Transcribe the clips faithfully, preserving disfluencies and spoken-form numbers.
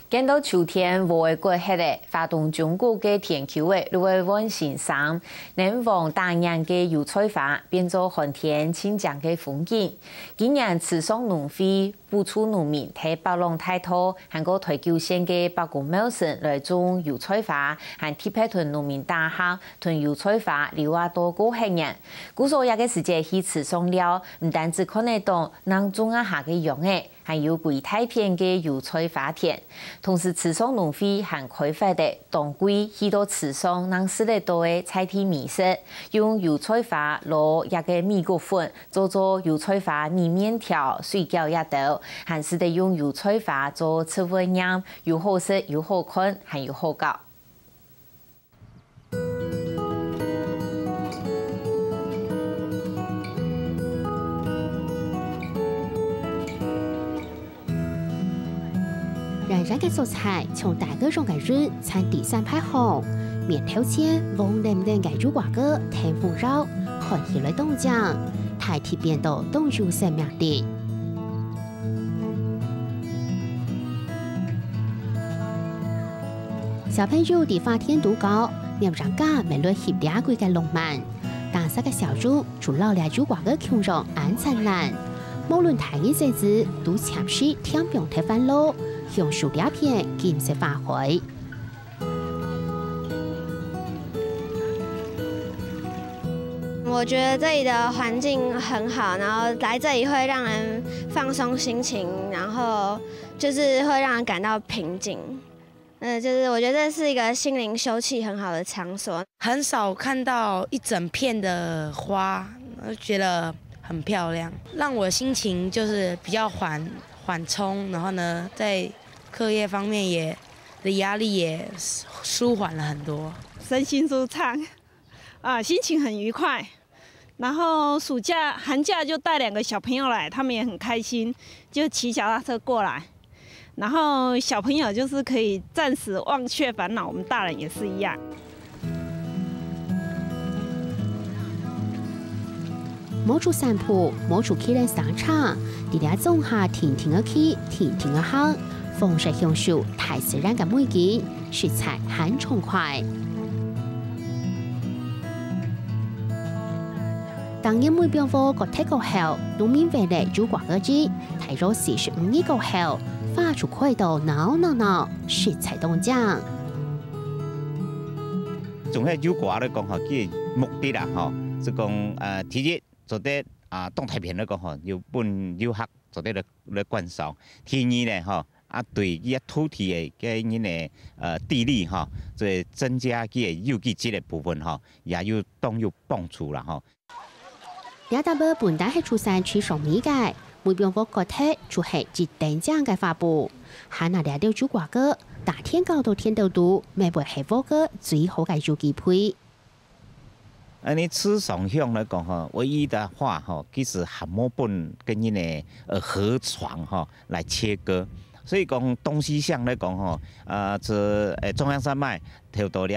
見到秋天禾仔割忒咧，花東縱谷个田坵仔就會換新生，奶黃打眼个油菜花變做寒天盡靚个風景。今年池上農會補助農民在北朗大道還過台九線个伯公廟脣來種油菜花，還特別同農民打合，同油菜花留啊到過核年。故所這個時節去池上尞，毋單止看得到正種啊下个秧仔， 還有歸大片个油菜花田。同時，池上農會還開發个當季去到池上正食得到个在地美食，用油菜花摎這個米穀粉做做油菜花米麵條、水餃這兜，還使得用油菜花做植物染，又好食又好看，還有好搞。 荏苒个色彩像大哥樣个雲，穿在山排項，面頭前黃淰淰个油瓜果，天風搖，看起來當靚，大體變到當有生命力。 小朋友在花田肚搞，黏人家乜來翕這季个浪漫。打煞个笑容就摎這油瓜个共樣恁燦爛。無論大人細子，都暫時恬放忒煩惱，享受這片金色花海。我覺得這裡的環境很好，然後來這裡會讓人放鬆心情，然後就是會讓人感到平靜。 嗯，就是我覺得這是一個心靈休憩很好的場所。很少看到一整片的花，我就覺得很漂亮，讓我心情就是比較緩，緩衝，然後呢，在課業方面也，的壓力也舒，舒緩了很多。身心舒暢，啊，心情很愉快。 然後暑假、寒假就帶兩個小朋友來，他們也很開心，就騎腳踏車過來。然後小朋友就是可以暫時忘卻煩惱，我們大人也是一樣。無出散步，無出去練生車，在這莊下定定仔去，定定仔行，方式享受大自然个美景， 實在還暢快。當年尾迸禾割忒過後，農民圍咧油瓜个日，大約四十五日過後，花就開到鬧鬧鬧，實在當靚。種个油瓜來講吼，佢个目的啦吼，係講，呃，第一，做得啊，當大片來講吼，有分遊客做得來，來觀賞。第二呢吼， 啊，對這土地个，个人个，呃，地理吼，這增加佢个有機質个部分吼，也有當有幫助啦吼。這搭仔本來係出產池上米个，尾迸禾割忒就係一頂靚个花布。還拿這兜油瓜个，打田搞到田肚肚，乜會係禾个最好个有機肥。 恁呢池上向來講吼，唯一个話吼，其實還無分个人个，呃，河床吼來切割。所以講東西向來講吼，呃，這，呃，中央山脈，跳到這，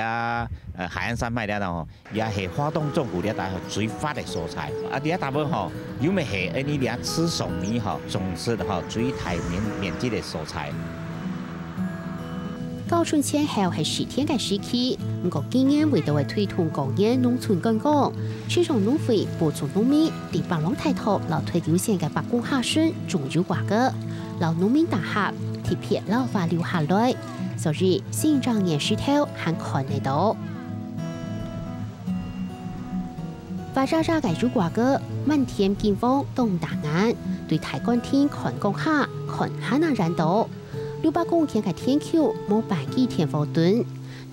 呃，海岸山脈這吼，也係花東縱谷這搭最闊个所在。啊，這搭仔吼，又乜係恁呢這池上米吼，種植吼最大面，面積个所在。 搞春前後係時田个時期，毋過今年為著愛推動高原農村觀光，池上農會補助農民在北朗大道摎台九線个伯公下脣種油瓜个，摎農民打合，特別摎花留下來，所以新正年時頭還看得到。 花渣渣个油瓜个，滿天金黃當打眼，對大官廳看過下，看還那遠到。六百公頃个田坵無半支電火燈，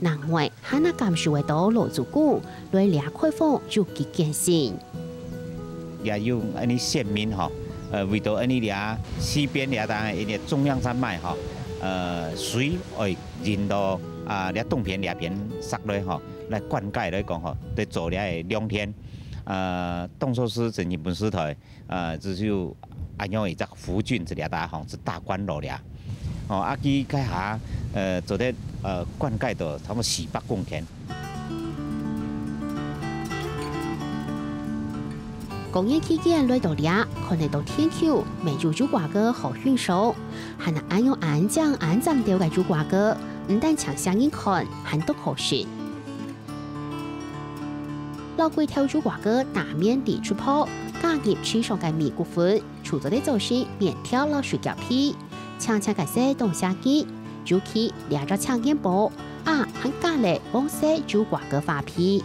另外還那感受會到老祖公來這開荒有幾艱辛。也有恁呢先民吼，呃，為到恁呢這西邊這搭个中央山脈吼，呃，水會引到啊這東邊這片石來吼，來灌溉來講吼，來做這个良田。 呃，當初時在日本時代，呃，就有恁樣一隻福郡這裡啊，吼，係大官路了。吼，啊，佢該下，呃，做得，呃，灌溉到差不多四百公頃。過年期間來到這，看得到田坵，乜有油瓜粿好欣賞。還恁樣恁靚恁尖兜个油瓜粿，毋單淨食人看，還當好食。摎粿頭油瓜粿打面裡出泡，加入市場个米谷粉，就做得做成麵條摎水餃皮。青青个色當寫意，尤其這隻青元寶，啊，還加了黃色油瓜粿花皮。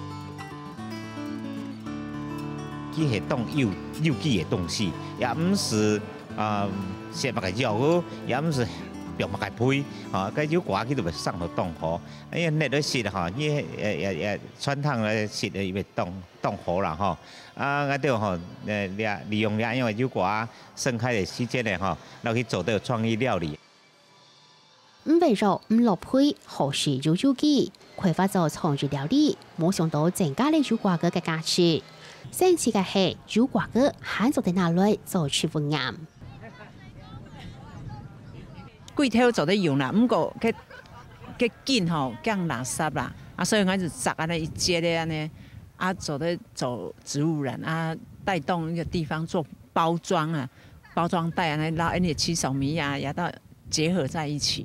佢係當有，有機个東西，也毋係，啊，食麼个藥哦，也毋係放麼个肥，吼，該油瓜佢都會生到當好。哎呀，捏來食吼，佢，呃，也，也，傳統來食，佢會當，當好啦吼。啊，𠊎兜吼，呃，利，利用這樣个油瓜盛開个時間呢吼，然後去做到創意料理。 毋會弱毋落肥，好食又有機，開發做創意料理，無想到增加了油瓜粿个價值。神奇个係，油瓜粿還做得拿來做植物染。粿頭做得用啦，毋過該，該梗吼，驚垃圾啦，啊，所以𠊎就摘恁呢一節个恁呢，啊，做得做植物染，啊，帶動一個地方做包裝啊，包裝袋恁呢，摎恁呢七十米啊，也到 結合在一起。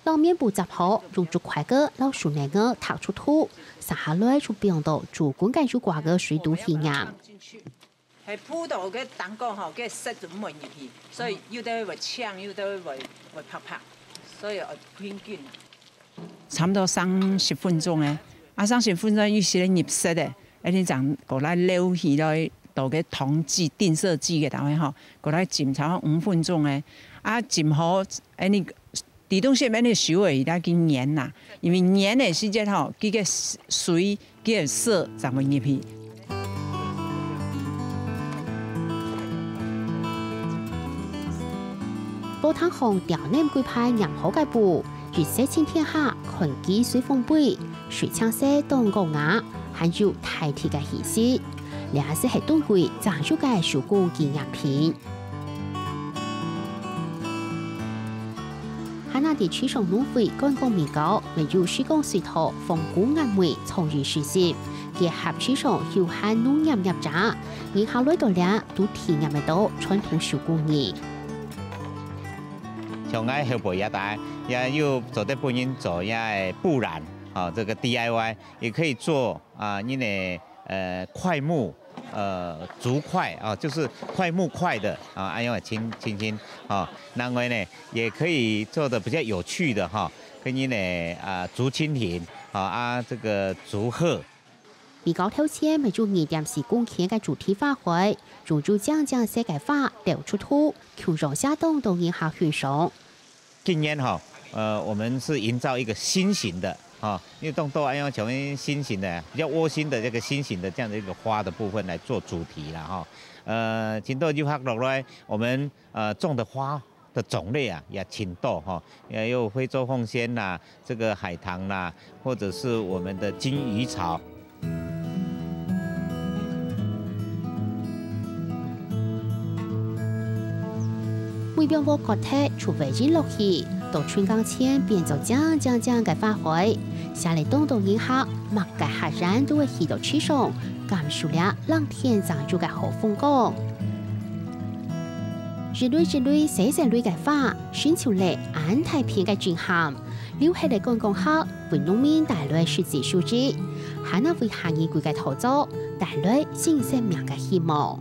摎面布摺好，用竹筷仔摎樹葉仔䌈出土，續下來就放到煮滾个油瓜仔水肚去染。係鋪到个蛋糕吼，个色就毋會入去，所以有兜會青，有兜會，會白白，所以愛平均。 差毋多三十分鐘誒，啊，三十分鐘有時咧入色誒，啊，你正過來撈起來，倒个糖劑、定色劑个單位吼，過來浸差不多五分鐘誒，啊，浸好，誒，你，地動線誒，你手會來去黏啦，因為黏个時節吼，佢个水，佢个色正會入去。 禾埕項吊等歸排染好个布，一色盡天下，看佢水紅肥，水青色當高雅，還有大地个氣息。這就係當季正有个手工紀念品。還有在市場農會觀光米糕，乜有時光隧道風格顏味創意市集，結合市場休閒農業業者，人客來到這， 都體驗得到傳統手工藝。像𠊎後背這帶，也有做得分人做這个布染，啊，這個D I Y，也可以做，啊，恁呢，呃，檜木，呃，竹檜，啊，就是檜木檜的，啊，恁樣輕，輕輕，啊，另外呢，也可以做得比較有趣的，哈，跟恁呢，啊，竹蜻蜓，啊，啊，這個竹鶴。 米糕頭前乜有二點四公頃个主題花卉，用有靚靚色个花鬥出土，共樣相當多人客欣賞。今年哈，呃，我們是營造一個心形的，哈，因為當多愛用成為心形的，比較窩心的這個心形的這樣的一個花的部分來做主題啦，哈。呃，盡多遊客落來，我們，呃，種的花 的種類啊，也盡多哈，也有非洲鳳仙啦，這個海棠啦，或者是我們的金魚草。每片花割忒就會印落去，到春耕前變做靚靚靚个花卉，寫了當多人客，麼个客人都會去到市場，感受這冷天正有个好風光。 一蕊一蕊細細蕊个花，成就了恁大片个景象，留下了觀光客，為農民帶來實際收入，還能為下一季个稻作帶來新生命个希望。